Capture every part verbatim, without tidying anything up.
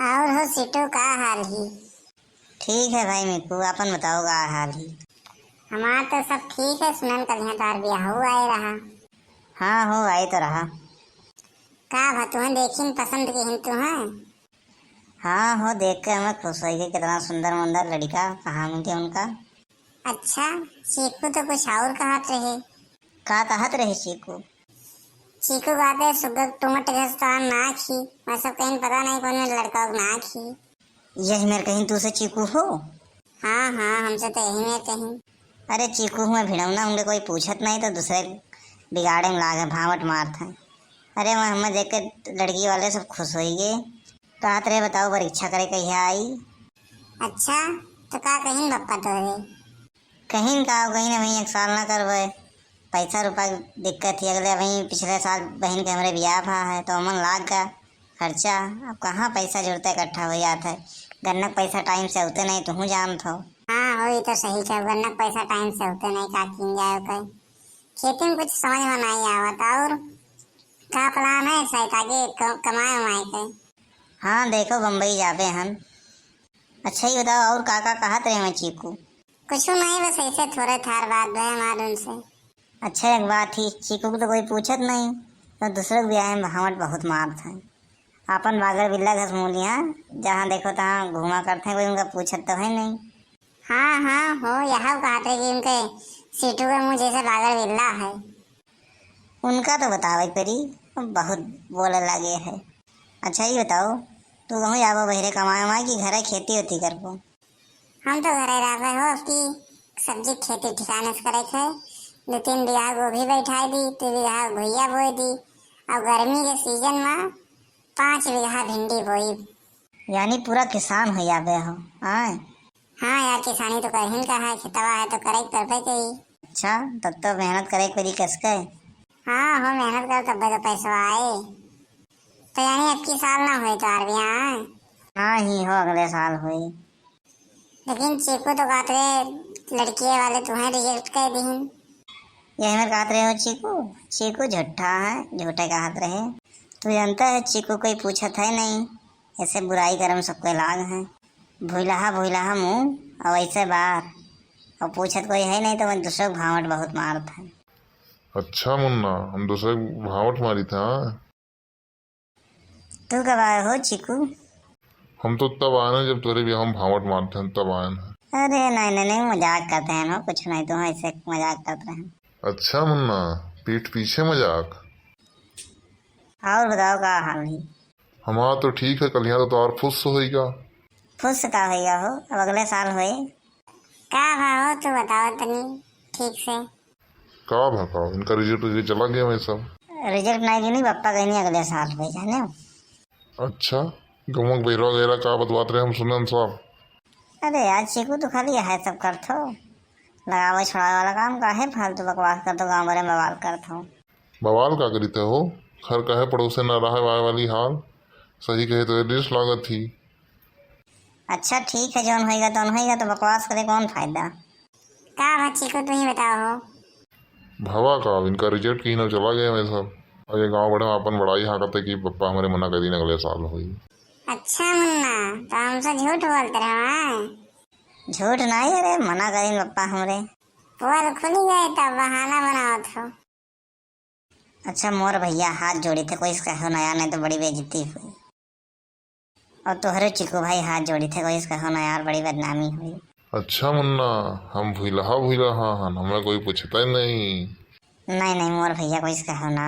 और हो सीटू, का हाल ही? ठीक है भाई मिकू, आपन बताओ, का हाल ही? हमार तो सब ठीक है, सुनन कलिया तार बियाहू आए रहा। हाँ हो, आए तो रहा। का भा, तुहें देखिन पसंद किहिन तुहें? हाँ हो, देख के हमें खुश होई गए, कितना सुंदर मुंदर लड़का, कहाँ मिले उनका। अच्छा, चीकू तो कुछ और कहत रहे। का कहत रहे चीकू? चीकू कहते सुग्गा टूमट घसतान नाक ही, मैं सब कहीं पता नहीं कौन में लड़का के नाक ही। यही मेर कहीं तू से चीकू हो? हाँ, हाँ, हमसे तो यही मेर कहीं। अरे चीकू हुए भिड़ौना, उनके कोई पूछत नहीं तो दूसरे बिगाड़े में लागे, भावट मारत हैं। अरे वह हमें देख के लड़की वाले सब खुश होई गए। कहत रहे बताओ परीक्षा करे कहिया आई? अच्छा, तो का कहिन बप्पा तोरे? कहिन का, कहिन अभी एक साल ना करबे, पैसा रुपया के दिक्कत ही। अगले अभी पिछले साल बहिन के हमरे बियाह भा है तो ओमन लाग गा खर्चा। अब कहाँ पैसा जुड़ते इकट्ठा हो जात है, गन्ना के पैसा टाइम से होते नहीं, तुहूँ जानत हो। हाँ हो, ये तो सही कह, गन्ना के पैसा टाइम से होते नहीं, का किन जाए ओके। खेती में कुछ समझ में नहीं आवत। और का प्लान है शायद आगे क-, कमाए वमाए के? हाँ देखो बम्बई जाबे हन। अच्छा ही बताओ और का का कहत रहे मैं चीकू? कुछ नहीं, बस ऐसे थोड़े थार बात भय हमार उनसे। अच्छा एक बात ही, चीकू को तो कोई पूछत नहीं तो दूसरे के ब्याह में भावट बहुत मारत है। आपन बागर बिल्ला घस मूलिया, जहाँ देखो तहाँ घूमा करते हैं, कोई उनका पूछत तो है नहीं। हाँ हाँ हो, यह कहते कि उनके सीटू के मुँह जैसे बागर बिल्ला है। उनका तो बतावे परी, बहुत बोले लागे है। अच्छा ही बताओ, तू कहूँ जाबो बहिरे कमाए उमाए कि घरे खेती होती करबो? हम तो घरे रहबे हो, अब की सब्जी खेती ठिकाने से करे थे। दो तीन बीघा गोभी बैठाई दी, दो बीघा घुइया बोई दी, और गर्मी के सीजन में पाँच बीघा भिंडी बोई। यानी पूरा किसान हो जाबे हो, आय? हाँ यार, किसानी तो करहिन का है, खेतवा है तो करे के पड़बे करी। अच्छा, तब तो मेहनत करे के पड़ी कसके। हाँ हो, मेहनत कर तब तो पैसवा आए। तो यानी अब की साल ना होई तोहार बियाह? ना ही हो, अगले साल होई। लेकिन चीकू तो कहत रहे लड़किए वाले तुहें रिजेक्ट कर दीहिन। यही में कहत रहे हो चीकू, चीकू झूठा है, झूठे कहत रहे। तू जानता है चीकू कोई पूछत है नहीं, ऐसे बुराई करम सबके लाग है। भुइलहा भुइलहा मुँह और ऐसे बात, और पूछत कोई है नहीं तो मैं दूसरे को भावट बहुत मारत है। अच्छा मुन्ना, हम दूसरे को भावट मारी था। तू कब आए हो चीकू? हम तो तब आए ना जब तोरे बियाह में भावट मारते हैं तब आए ना। अरे नहीं नहीं नहीं, मजाक करते हैं ना, कुछ नहीं, तुम ऐसे मजाक करते हैं। अच्छा मुन्ना, पीठ पीछे मजाक। और बताओ का हाल ही? हमार तो ठीक है, कलिया तो तोहार फुस होइगा। फुस का होइगा हो, अब अगले साल होए। का भा हो तू बताओ तनी ठीक से। का भा का, इनका रिजल्ट रिजल्ट चला गया मैं सब। रिजल्ट नहीं गिनी, पप्पा कहीं अगले साल होए जाने। अच्छा, गमक बेरवा गैरा का बतवात रहे हम सुनन सब। अरे यार चीकू तो खाली है सब करत हो, लगावे छोड़ावे वाला काम, काहे फालतू बकवास करत हो, गाँव भरे में बवाल करत हो। बवाल का करीत हो? घर कहे पड़ोसे ना रहे वाए वाली हाल। सही कहे तो ये डिश लागत ही। अच्छा ठीक है, जौन होइगा तौन होइगा, तो बकवास करे कौन फायदा? का भा चीकू तू ही बताओ हो। भवा का, इनका रिजल्ट कहीं ना चला गया मैं सब। और ये गाँव बड़े में अपन बड़ाई हाँकत है कि पप्पा हमारे मना कर दीन अगले साल होई। अच्छा मुन्ना, तो हमसे झूठ बोलते रहो, हाँ? झूठ नहीं, अरे मना करीन पप्पा हमरे। पोल खुल गए तब बहाना बनावत हो। अच्छा मोर भैया हाथ जोड़ी थे, कोई से कहो ना यार, नहीं तो बड़ी बेइज्जती हुई। और तोहरे चिकू भाई हाथ जोड़ी थे, कोई से कहो ना यार, बड़ी बदनामी हुई। अच्छा मुन्ना, हम भुइलहा भुइलहा हन, हमें कोई पूछता ही नहीं। नहीं नहीं मोर भैया, कोई से कहो ना।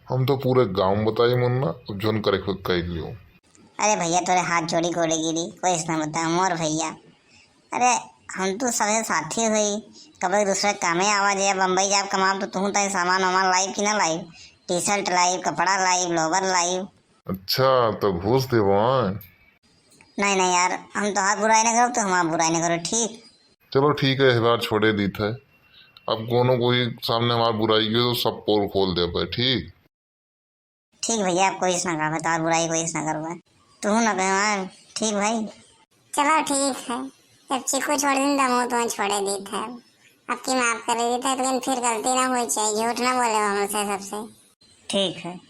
हम तो पूरे गाँव में बताई मुन्ना, अब जौन करे के कर लियो। अरे भैया तोरे हाथ जोड़ी गोड़े गिरी, कोई से ना बताओ मोर भैया। अरे हम तो सबसे साथी हुई, कभी दूसरे कामे आवा जाए, बम्बई जाब कमाब तो तुहूँ ताई सामान वामान लाइब कि ना लाइब, टी शर्ट लाइब, कपड़ा लाइब, लोवर लाइब। अच्छा, तो घूस देबो, हाँ? नहीं नहीं यार, हम तोहार बुराई ना करब, तू हमार बुराई ना करो, ठीक? चलो ठीक है, इस बार छोड़े दीत है। अब कोनो कोई सामने हमार बुराई कियो तो सब पोल खोल देबे, ठीक? ठीक भैया, अब कोई ना कहबे, तोहार बुराई कोई ना करबे, तू ना कहे, ठीक भाई? चलो ठीक है, जब चीकू छोड़ दिन तो हम तुम्हें छोड़े दीत है, अब की माफ कर दीत है, लेकिन फिर गलती ना होई चाहिए, झूठ ना बोले हमसे सबसे। ठीक है।